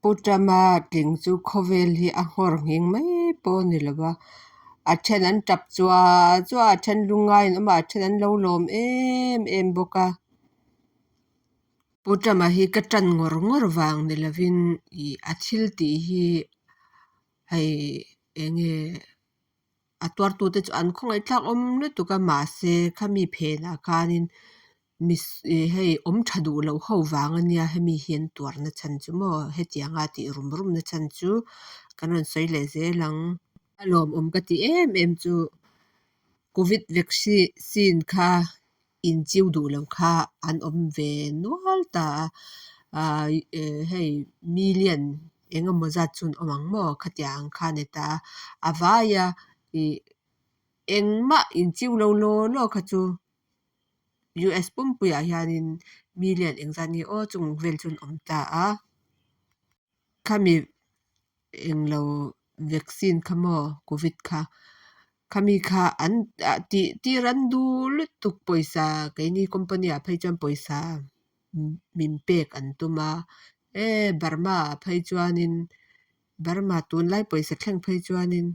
Pu Trump-a tling chu khawvel hi a nghawr nghing mai pawh a ni lo va, a then an tap chuah chuah a, a then lungngai an awm a, a then an lo lawm em em bawk a. Pu Trump-a hi ka tan ngawr ngawr vang ni lovin ih a thil tih hi hei eng nge a tuartute chu an khawngaihthlak awm lutuk a mahse khami phenah khanin mi ih hei awm tha duh loh ho vang a nia hemi hi an tuarna chhan chu maw hetianga tih rum rum na chhan chu kan rawn sawi leh zel ang. A lawmawm ka ti em em chu covid vaccine kha inchiu duh lo kha an awm ve nual ta a, aaa hei million eng emaw zat chu an awm ang maw khatiang ang kha a ni ta a, a vaia ih engmah inchiu lo law law kha chu US pumpuiah hianin million engzat nge aw chung vel chu an awm ta a, khami englo vaccine kha maw covid kha khami kha an tih tir an duh lutuk pawisa keini company ah phei chuan pawisa min pek an tum a e Burma ah phei chuanin Burma tunlai pawisa thleng phei chuanin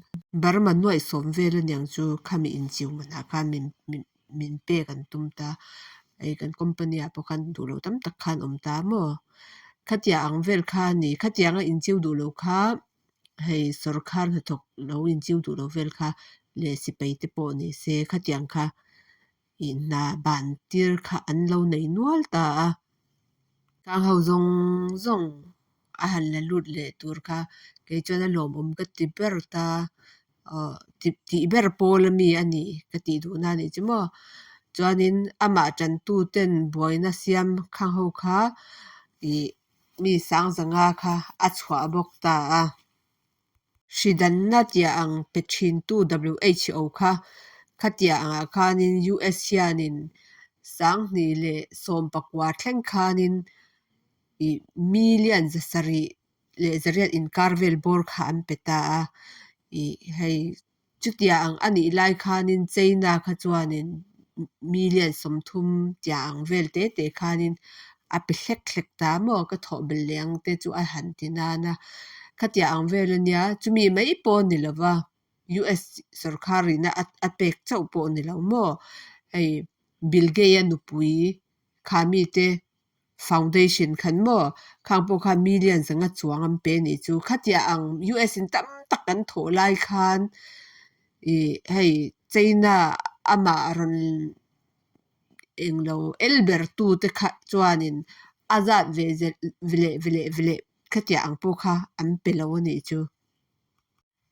Burma nuaih sawm vel aniang chu khami inchiu manah khan min min min pek an tum ta hei kan company ah pawh khan duh loh tam tak khan awm ta maw khatiang ang vel kha a ni khatianga inchiu duh loh kha hei sawrkar hnathawk lo inchiu duh loh vel kha leh sipai te pawh ni se khatiang kha ih hna ban tir kha an lo nei nual ta a tang ho zawng zawng a han la lut leh tur kha kei chuan a lawmawm ka ti ber ta aw tih ber pawl ami a ni ka tih duh na a nih chu maw chuanin amah tantu ten buaina siam khang ho kha ih mi sangzanga kha a chhuah bawk ta a. Hridanna tia ang pe thintu WHO kha khatia angah khanin US hianin 2019 thleng khanin ih million 708 inkar vel bawr kha an pe ta a ih hei chutia ang a nih lai khanin China kha chuanin million 30 tia ang vel te te khanin a pe hlek hlek ta maw ka thawh belh leh ang te chu a han ti nan a khatia ang vel a nia chumi mai pawh a ni lo va US sawrkar rihna a pek chauh pawh a ni lo maw hei Bill Gates a nupui kha mite foundation khan maw khang pawh khan million zanga chuang an pe anih chu khatia ang US in tam tak kan thawh lai khan ih hei China amah rawn englo el ber tu te kha chuanin a zat ve leh ve leh ve leh khatiang ang pawh kha an pe lo anih chu.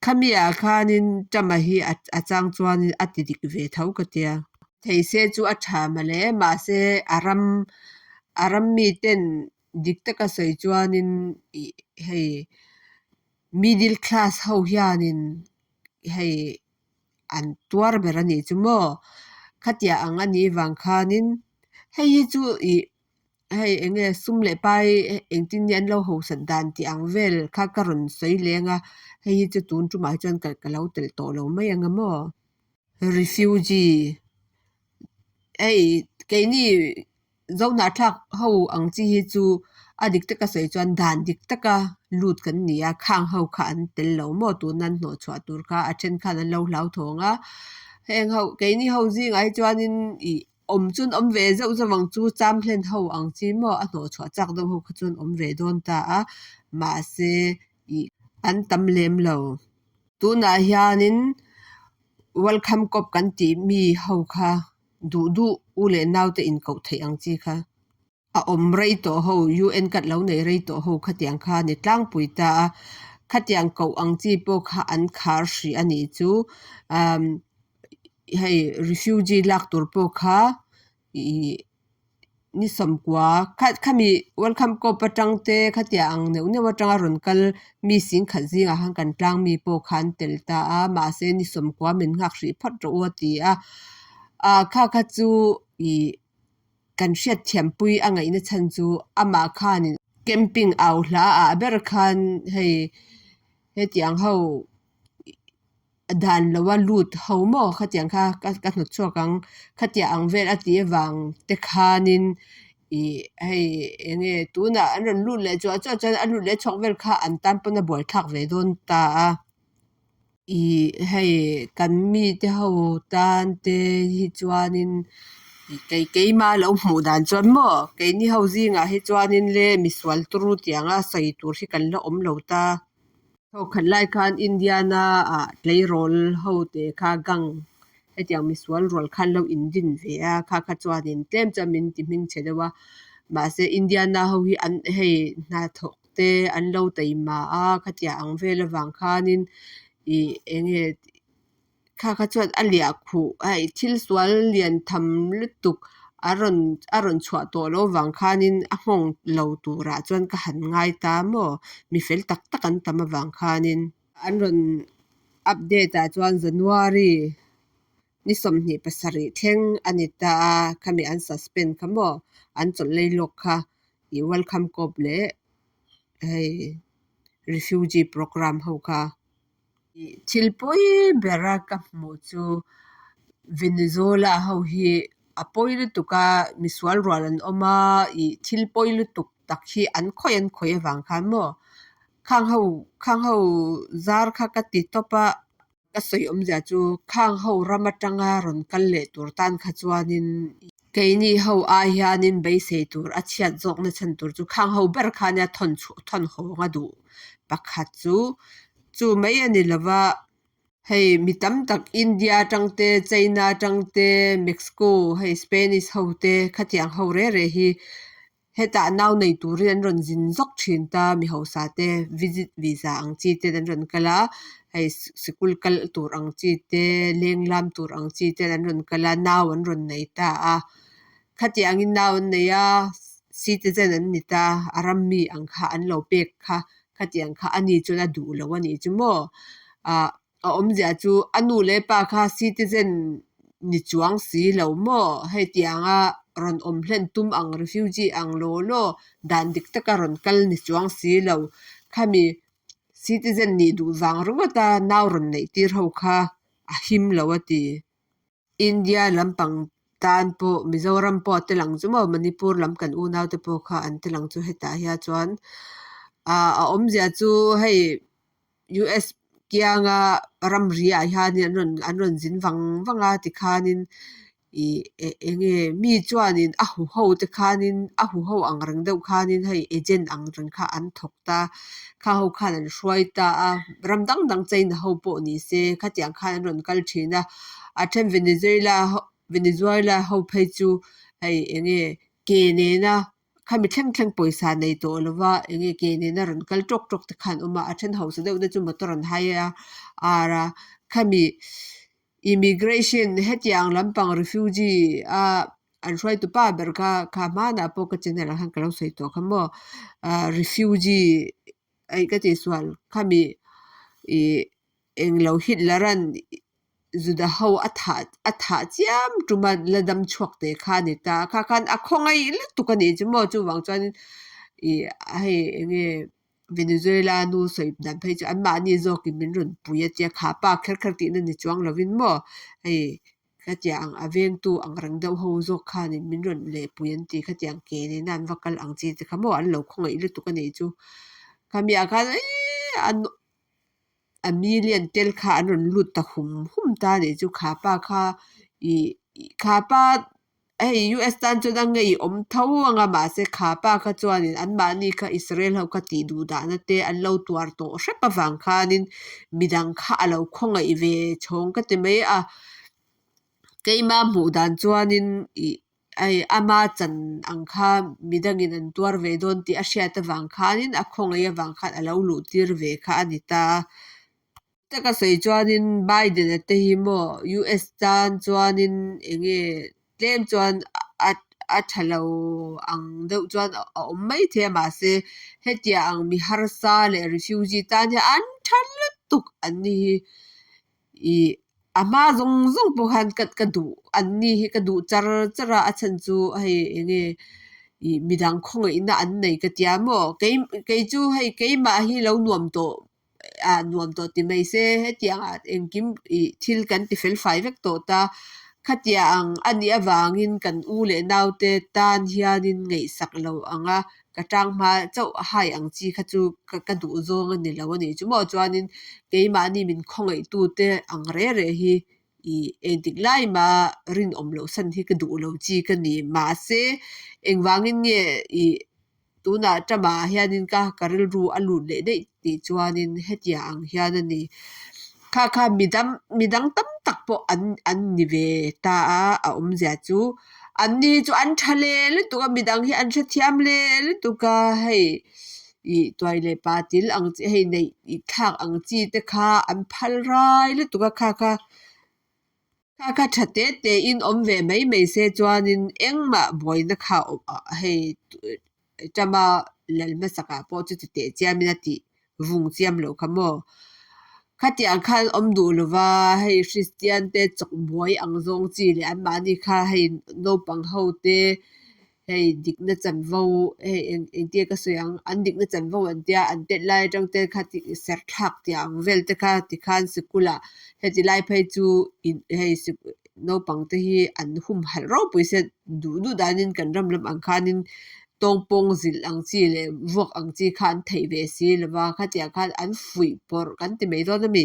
Khami ah khanin Trump-a hi a chang chuanin a ti dik ve tho ka tia. Thei se chu a tha mawle mahse a ram a ram miten dik taka sawi chuanin ih hei middle class ho hianin hei an tuar ber a nih chu maw khatiang ang a nih vang khanin hei hi chu ih hei eng nge sum leh pai engtin nge an lo hausak dan tih ang vel kha ka rawn sawi leng a hei hi chu tun tumah hi chuan ka lo telh tawh lo mai ang a maw. Refugee hei keini Zohnahthlak ho ang chi hi chu a dik taka sawi chuan dan dik taka lut kan ni a, khang ho kha an tel lo maw tuna an hnawh chhuah tur kha a then khan an lo hlauthawng a, heng ho keini ho zingah hi chuanin ih awm chu an awm ve zauh zauh ang chu cham hlen ho ang chi maw a hnawh chhuah chak deuh ho kha chuan awm ve dawn ta a mahse ih an tam lem lo. Tunah hianin welcome corps kan tih mi ho kha duh duh u leh naute inkoh theih ang chi kha a awm rei tawh ho UN card lo nei rei tawh ho khatiang kha a ni tlangpui ta a khatiang koh ang chi pawh kha an khar hrih a nih chu umm hei refugee lak tur pawh kha ih ni sawmkua khami welcome corps atang te khatiang ang neuh neuh atanga rawn kal mi singkhat zingah khan kan tlang mi pawh kha an tel ta a mahse ni sawmkua min nghak hrih phawt rawh u a ti a ah kha kha chu ih kan hriatthiam pui a ngaihna chhan chu amah khanin camping au hla ah ber khan hei hetiang ho. Dan loa lut ho maw khatiang kha ka hnawt chhuak ang khatiang ang vel a tih avang te khanin Ih hei eng nge tunah an rawn lut leh chuah chuah chuan a lut leh chhuak vel kha an tan pawn a buaithlak ve dawn ta a. Ih hei kan mite ho tan te hi chuanin kei keima lo hmuh dan chuan maw keini ho zingah hi chuanin le misual turu tianga sawi tur hi kan la awm lo ta. Thawkhat lai khan Indiana ah tleirawl ho te kha gang hetiang misual rual khan lo indin ve a, kha kha chuanin tlem chuan min ti hming chhe deuh a. Mahse Indiana ho hi an hei hnathawk te an lo taima a, khatiang ang vel avang khanin ih eng nge kha kha chuan a liah khuh hei thil sual lian tham lutuk a rawn a rawn chhuah tawh loh avang khanin a nghawng lo turah chuan ka han ngai ta maw mi fel tak tak an tam avang khanin. An rawn update ah chuan January ni 27 thleng a ni ta a, khami an suspend kha maw an chawlh lei lawk kha ih welcome corp leh hei refugee program ho kha. Ih thil pawi bera ka hmuh chu Venezuela ho hi a pawi lutuk a, misual rual an awm a, ih thil pawi lutuk tak hi an khawih an khawih avang khan maw khang ho khang ho zar kha ka ti tawp a. Ka sawi awmzia chu khang ho ram atanga rawn kal leh tur tan kha chuanin keini ho ai hianin beisei tur a chhiat zawkna chhan tur chu khang ho ber kha nia thawn chhuah thawn hawng a duh pakhat chu chu mai a ni lova hei mi tam tak India atang te China atang te Mexico hei Spanish ho te khatiang ho reh reh hi Hetah nau nei turin an rawn zin zawk thin ta, mi hausa te visit visa ang chi ten an rawn kal a, hei sikul kal tur ang chi te, leng lam tur ang chi ten an rawn kal a, nau an rawn nei ta a. Khatiangin nau an nei a, citizen an ni ta, a ram mi ang kha an lo pek kha, khatiang kha ani chuan a duh lo a nih chu maw. Ah. A awmzia chu a nu leh pa kha citizen ni chuang si lo maw? Hei tianga rawn awm hlen tum ang refugee ang law law dan dik taka rawn kal ni chuang si lo. Khami citizen nih duh vang ringawta nau rawn neih tir ho kha a him lo a ti. India lampang tan pawh Mizoram pawh a tel ang chu maw Manipur lam kan unau te pawh kha an tel ang chu hetah hian chuan ah a awmzia chu hei US kianga ramri ah hianin an rawn an rawn zin vang vang a tikhanin ih eng nge mi chuanin a huho te khanin a huho ang reng deuh khanin hei agent ang reng kha an thawk ta kha ho khan an hruai ta a ram dang dang China ho pawh ni se khatiang khan an rawn kal thin a a then Venezuela ho Venezuela ho phei chu hei eng nge ke nena khami thleng thleng pawisa nei tawh lova eng nge ke nena rawn kal tawk tawk te kha an awm a a then hausa deuh te chu motor an hai a ar a khami Immigration hetiang lampang refugee a an hruaitu pa ber kha kha hmanah pawh ka channel ah khan ka lo sawi tawh kha maw ah refugee aih ka tih sual khami ih englo Hitler an Juda ho a thah a thah chiam tuma la dam chhuak te kha a ni ta a kha khan a khawngaih lutuk a nih chu maw chuvang chuan ih hei eng nge Venezuela nu sawi dan phei chu anmahni zawkin min rawn pui a tia kha pa kher kher tihna ni chuang lovin maw hei khatiang a vengtu ang reng deuh ho zawk khanin min rawn lehpui an ti khatiang ke nena an va kal ang chi te kha maw an lo khawngaih lutuk a nih chu khamiah khan eee an A million tel kha an rawn lut ta hum hum ta a nih chu kha pa kha ih kha pa hei US tan chuan a ngeiawm tho ang a mahse kha pa kha chuanin anmahni kha Israel ho kha tih duh dahna te an lo tuar tawh hrep avang khanin midang kha a lo khawngaih ve chhawng ka ti mai a keima hmuh dan chuanin ih Hei ama chan ang kha midangin an tuar ve dawn tih a hriat avang khanin a khawngaih avang khan a lo luh tir ve kha a ni ta a. Taka sawi chuanin Biden-a te hi maw US tan chuanin eng nge tlem chuan a a tha lo ang deuh chuan a awm maithei a mahse hetiang ang mi harsa leh refugee tan hian an tha lutuk an ni hi. Ih a hma zawng zawng pawh khan ka ka duh an ni hi ka duh char char a a chhan chu hei eng nge ih midang khawngaihna an nei ka tia maw kei kei chu hei keimah hi lo nuam tawh ah nuam tawh ti mai se hetiang ah engkim ih thil kan ti fel fai vek tawh ta. Khatia ang a nih avangin kan u leh naute tan hianin ngaihsak lo ang a, ka tanghma chauh hai ang chi kha chu ka duh zawng a ni lo a nih chu maw. Chuanin keimahni min khawngaihtute ang re re hi ih engtik lai mah rinawm loh san hi ka duh lo chi ka ni. Mahse engvangin nge ih tunah Trump-ah hianin ka ka rilru a lut leh daih tih chuanin hetiang ang hian a ni. Kha kha midang midang tam tak pawh an an ni ve ta a, a awmzia chu anni hi chu an tha leh lutuk a, midang hi an hrethiam leh lutuk a, hei ih tuai leh pa til ang chi hei neih ih thlak ang chi te kha an phal rai lutuk a kha kha. Kha kha tha te te in awm ve mai mai se chuanin engmah buaina kha hei Trump-a lal hmasakah pawh chuti teh chiamin a tih vung chiam loh kha maw. Khatiang khan awm duh lova hei Kristian te chawk buai ang zawng chi leh anmahni kha hei naupang ho te hei dikna chanvo hei eng engtia ka sawi ang an dikna chanvo an tia an tet lai atang te kha ti serh thlak tih ang vel te kha tikhan sikul ah heti lai phei chu in hei naupang te hi an humhalh ropui se duh duh danin kan ram lam ang khanin tawngpawng zilh ang chi leh vuak ang chi kha an theih ve si lova khatiang khan an fuih pawrh kan ti mai dawn a mi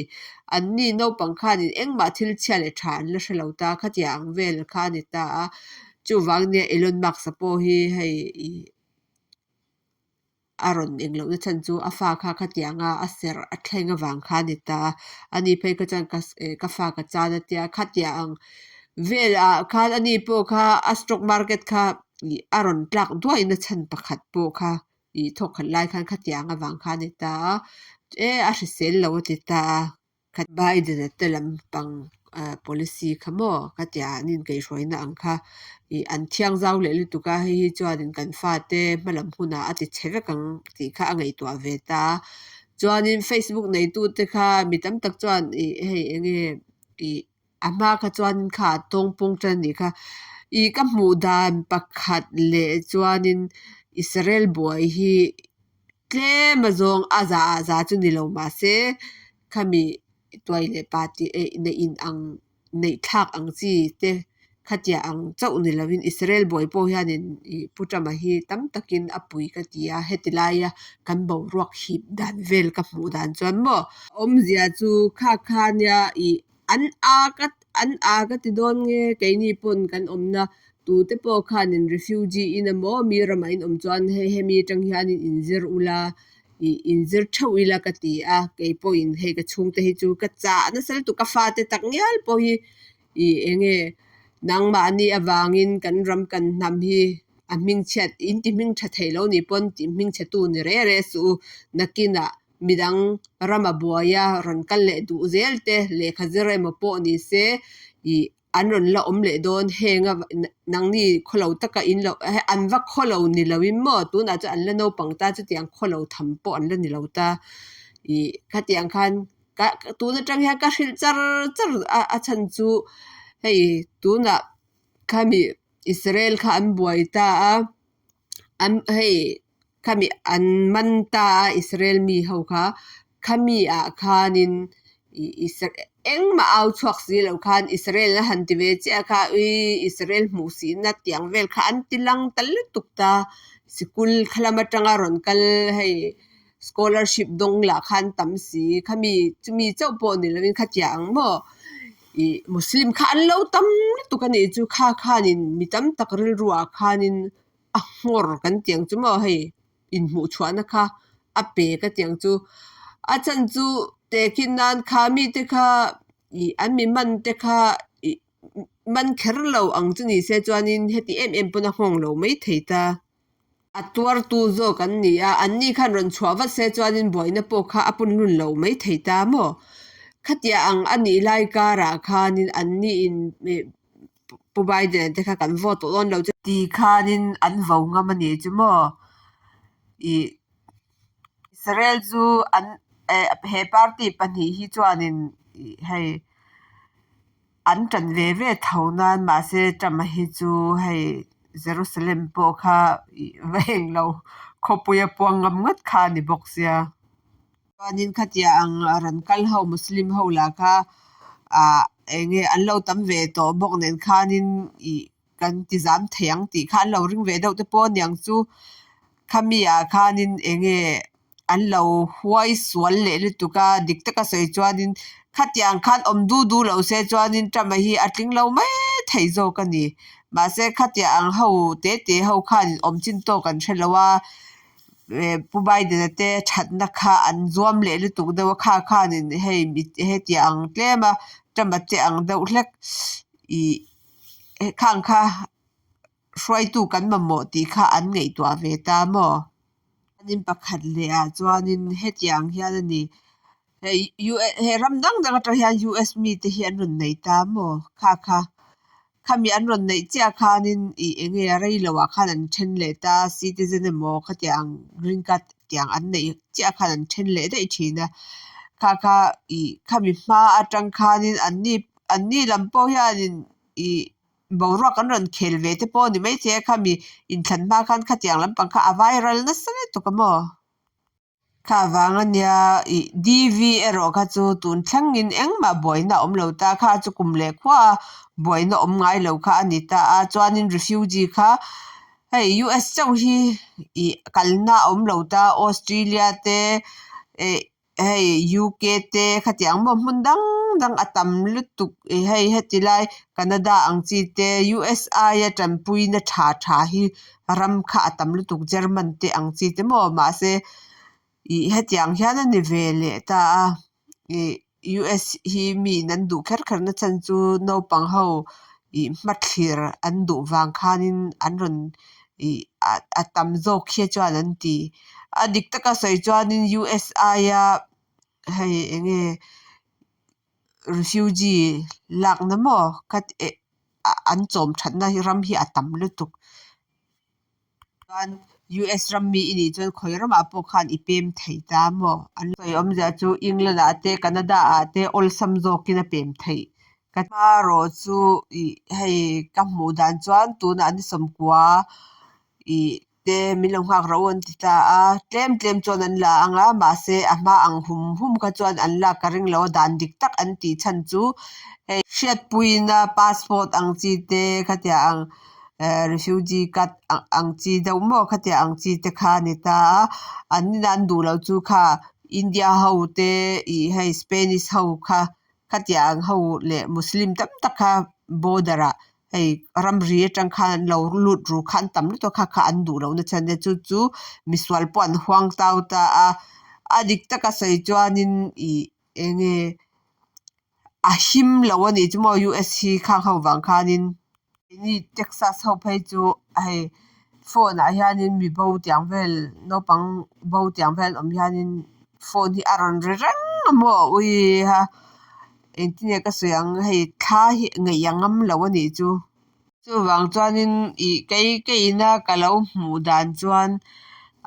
anni naupang khanin engmah thil chhia leh tha an la hre lo ta khatiang ang vel kha a ni ta a. Chuvang nia Elon Musk-a pawh hi hei ih a rawn eng lohna chhan chu a fa kha khatianga a serh a thleng avang kha a ni ta a, ani phei kha chuan ka ka fa ka chan a tia khatiang ang velah khan ani pawh kha a stock market kha ih a rawn tlak duaina chhan pakhat pawh kha ih thawk khat lai khan khatiang avang kha a ni ta a, e a hrisel lo a ti ta a. Khat Biden-a te lampang policy kha maw ka tia an inkaihhruaina ang kha ih an thiang zau leh lutuk a, hei hi chuanin kan fate hmalam hunah a ti chhe vek ang tih kha a ngaihtuah ve ta a. Chuanin Facebook neitute kha mi tam tak chuan ih hei eng nge ih a hma kha chuan kha a tawngpawng tan a nih kha. Ih ka hmuh dan pakhat leh chuanin Israel buai hi Tlem a zawng a za ah za chu ni lo mahse khami tuai leh pa tih eh neih in ang neih thlak ang chi te khatia ang chauh ni lovin Israel buai pawh hianin ih Pu Trump-a hi tam takin a pui ka ti a, heti laia kan boruak hip dan vel ka hmuh dan chuan maw. Awmzia chu kha kha nia ih An a ka an a ka ti dawn nge keini pawn kan awmna tute pawh khanin refugee in emaw mi ramah in awm chuan hei hemi atang hianin inzir ula ih inzir theuh ila ka ti a kei pawhin hei ka chhungte hi chu ka chah nasa lutuk ka fate tak ngial pawh hi ih eng nge nangmahni avangin kan ram kan hnam hi a hmingchhiat in ti hming tha thei lo nih pawn tih hmingchhe tu ni reh reh suh u nakinah Midang rama buaia rawn kal leh duh zel te lehkha zir emaw pawh ni se ih an rawn la awm leh dawn heng a nangni khawlo taka in lo an va khawlo ni lo in maw tunah chuan an la naupang ta chutiang khawlo tham pawh an la ni lo ta ih khatiang khan ka tun atang hian ka hrilh char char a a chhan chu hei tunah khami Israel kha an buai ta a an hei. Khami an man ta a Israel mi ho kha, khami ah khanin engmah au chhuak si lo khan Israel a han ti ve chiah kha ui Israel hmuh sihna tiang vel kha an ti lang ta lutuk ta, sikul khalam atanga rawn kal hei scholarship dawng lah kha an tam si, khami chumi chauh pawh ni lovin khatiang ang maw ih Muslim kha an lo tam lutuk a nih chu kha khanin mi tam tak rilru ah khanin a nghawr kan tih ang chu maw hei inhmuh chhuahna kha a pe ka tih ang chu a chhan chu tehkhin nan kha mite kha ih an mi man te kha ih man kher lo ang chu ni se chuanin heti em em pawn a nghawng lo maithei ta a tuartu zawk an ni a anni khan rawn chhuah vat se chuanin buaina pawh kha a pun lun lo maithei ta maw khatiang ang a nih lai karah khanin anni in ih Pu Biden te kha kan vote tawh dawn lo che. Ti khanin an vo ngam a ni chu maw? Ih Israel chu an eh he party pahnih hi chuanin ih hei an ṭan ve ve tho nan mahse Trump-a hi chu hei Jerusalem pawh kha ih va eng lo khawpuia puang ngam ngawt kha a ni bawk sia. Chuanin khatia ang rawn kal ho Muslim ho lah kha ah. Eng nge an lo tam ve tawh bawk nen khanin ih kan ti zam thei ang tih kha an lo ring ve deuh te pawh aniang chu khami ah khanin eng nge an lo huai sual leh lutuk a dik taka sawi chuanin khatiang khan awm du du lo se chuanin Trump-a hi a tling lo mai thei zawk a ni. Mahse khatiang ang ho te te ho khanin awm chin tawk an hre lo a. Pu Biden-a te thatna kha an zuam leh lutuk deuh a, kha khanin hei hetiang ang tlem a Trump-a te ang deuh hlek ih khang kha hruaitu kan mamawh tih kha an ngaihtuah ve ta maw? Chuanin pakhat leh ah chuanin hetiang hian a ni, hei hei ram dang dang atang hian US mite hi an rawn nei ta maw? Kha kha. Khami an rawn neih chiah khanin ih eng nge a rei loh ah khan an then leh ta citizen emaw khatiang ang green card tiang an neih chiah khan an then leh daih thin a kha kha ih khami hma atang khanin anni anni lam pawh hianin ih boruak an rawn khel ve te pawh a ni maithei a khami inthlan hma khan khatiang lampang kha a viral nasa lutuk a maw. Kha vang ania ih DV erawh kha chu tun thlengin engmah buaina a awm lo ta kha chu kum leh khua a buaina awm ngai lo kha a ni ta a chuanin refugee kha hei US chauh hi ih kalna a awm lo ta Australia te eh hei UK te khatiang maw hmun dang dang a tam lutuk ih hei heti lai Canada ang chi te US aia tanpuina tha tha hi ram kha a tam lutuk German te ang chi te maw mahse ih hetiang hian a ni ve leh ta a ih US hi miin an duh kher kher na chhan chu naupang ho ih hmathlir an duh vang khanin an rawn ih a tam zawk hi chuan an ti a dik taka sawi chuanin US aia hei eng nge refugee lakna maw kha eh an chawm thatna hi ram hi a tam lutuk chuan US ram mi i nih chuan khawi ramah pawh khan i pem thei ta maw an sawi awmzia chu England ah te Canada ah te awlsam zawkin a pem theih ka hmarawh chu ih hei ka hmuh dan chuan tunah ni sawmkua ih te min lo nghak ro an ti ta a tlem tlem chuan an la ang a mahse a hma ang hum hum kha chuan an lak ka ring lo a dan dik tak an tih chhan chu hei hriatpuina passport ang chi te khatiang ang eh refugee card ang chi deuh maw khatiang ang chi te kha a ni ta a an ina an duh loh chu kha India ho te ih hei Spanish ho kha khatiang ho leh Muslim tam tak kha border ah hei ramri atang khan an lo lut ru kha an tam lutuk a kha kha an duh loh na chhan nia chu chu misual pawh an huang tau ta a a dik taka sawi chuanin ih eng nge a him lo a nih chu maw U_S hi khang ho vang khanin keini Texas ho phei chu hei phone ah hianin mi bo tiang vel naupang bo tiang vel awm hianin phone hi a rawn ri reng a maw ui ha. Engtin nge ka sawi ang hei thla hi ngaih a ngam lo a nih chu. Chuvang chuanin ih kei ka ina ka lo hmuh dan chuan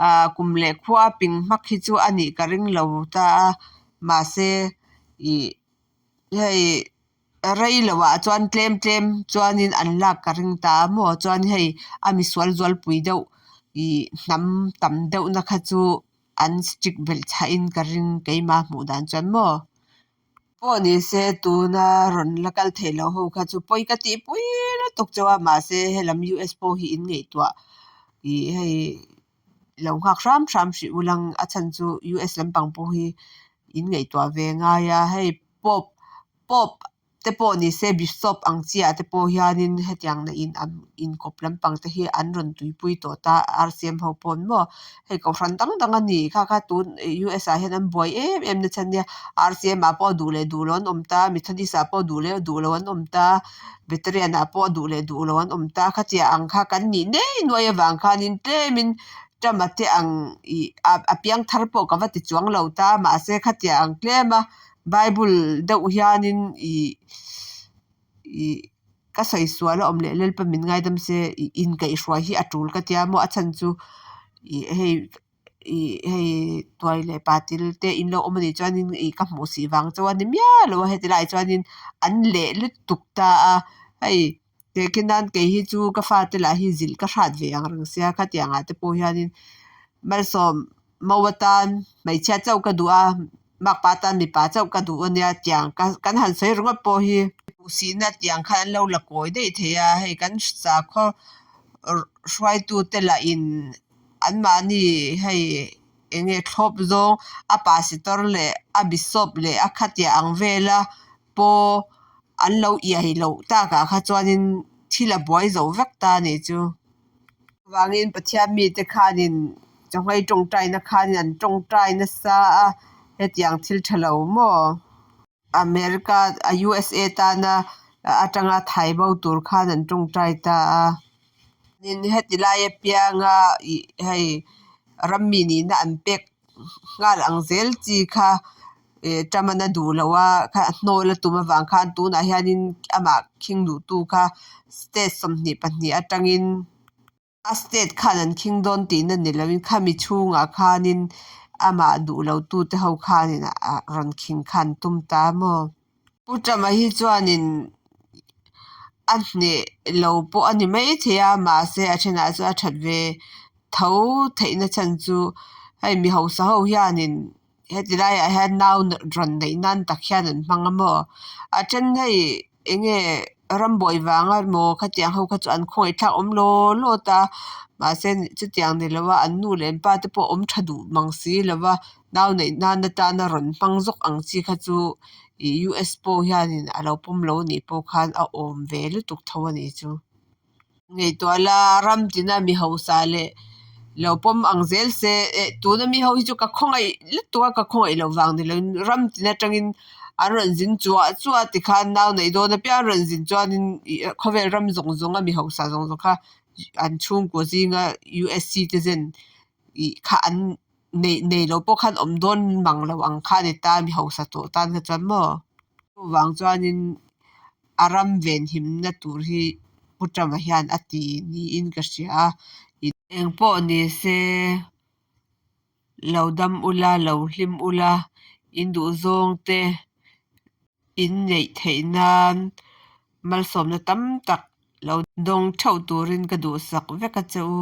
ah kum leh khua ping hmak hi chu a nih ka ring lo ta a mahse ih hei rei loh ah chuan tlem tlem chuanin an lak ka ring ta a maw chuan hei a misual zualpui deuh ih hnam tam deuhna kha chu an strict belh chhahin ka ring keimah hmuh dan chuan maw. Pawh ni se tuna rawn la kal theih loh ho kha chu pawi ka tih pui lutuk chauh a mahse helam US pawh hi in ngaihtuah ih hei lo nghak hram hram hrih ulang a chhan chu US lampang pawh hi in ngaihtuah ve ngai a hei pope pope te pawh ni se bishop ang chi ah te pawh hianin hetiang na in an inkawp lampang te hi an rawn tuipui tawh ta R_C_M ho pawn maw hei kohhran dang dang a ni kha kha tun U_S ah hian an buai em em na chhan nia R_C_M ah pawh duh leh duh loh an awm ta Methodist ah pawh duh leh duh loh an awm ta Veterian ah pawh duh leh duh loh an awm ta khatiang ang kha kan nih nei nuai avang khanin tlemin Trump-a te ang ih a piang thar pawh ka va ti chuang lo ta mahse khatiang ang tlem a. Bible deuh hianin ih ih ka sawi sual a awm leh Lalpa min ngaidam se ih inkaihhruai hi a tul ka tia maw a chhan chu ih hei ih hei tuai leh patil te in lo awm anih chuanin ih ka hmuh sih vang chauh a ni miah lo a heti laiah chuanin an leh lutuk ta a hei tehkhin nan kei hi chu ka fate lah hi zilh ka hrat ve ang reng sia khatiang ah te pawh hianin malsawm Mo atan hmeichhia chauh ka duh a, makpa atan mipa chauh ka duh a nia tiang kan han sawi ringawt pawh hi. Hmuhsihna tiang khan an lo la kawi daih thei a, hei kan sakhaw hruaitute lahin anmahni hei eng nge thlawp zawng a pastor leh a bishop leh a khatiah ang vela pawh an lo iai loh takah kha chuanin thil a buai zo vek ta a nih chu. Chuvangin Pathian mite khanin chawhmei tawngtaina khanin an tawngtai nasa a, hetiang thil tha lo maw? America, USA tana atanga thai bo tur khan an tawngtai ta a. Tin, heti lai apianga ih hei rammi nihna an pek nghal ang zel chi kha ih Trump-an a duh loh a, kha a hnawl a tum avang khan tunah hianin amah khing duhtu kha state 22 atangin A state khan an khing dawn tihna ni loin khami chhungah khanin amah duh lotute ho khanin a rawn khing kha an tum ta maw? Pu Trump-a hi chuanin a hneh lo pawh a ni maithei a, mahse a thenah chuan a that ve tho theihna chhan chu hei mi hausa ho hianin heti laiah hian nau rawn neih nan tak hian an hmang a maw? A then hei eng nge rambuai vanga maw khatiang ho kha chu an khawngaih thlak awm law law ta mahse chutiang ni lova an nu leh an pa te pawh awm tha duh mang si lova nau neih nan atana rawn hmang zawk ang chi kha chu ih US pawh hianin a lo pawm lo anih pawh khan a awm ve lutuk tho a nih chu. Ngaihtuah la ram tina mi hausa leh lo pawm ang zel se eh tuna mi ho hi chu ka khawngaih lutuk a ka khawngaih loh vang ni loin ram tin atangin an rawn zin chuah chuah tikhan nau neih dawn apiang an rawn zin chuanin ih khawvel ram zawng zawng a mi hausa zawng zawng kha an chhungkaw zinga U_S citizen ih kha an neih nei lo pawh khan awm dawn mang lo ang kha a ni ta mi hausa tawh tan kha chuan maw chuvang chuanin a ram venhimna tur hi Pu Trump-a hian a ti niin ka hria a. Engpawh ni se lo dam ula, lo hlim ula, in duhzawng te in neih theih nan malsawmna tam tak lo dawng theuh turin ka duhsak vek a che u.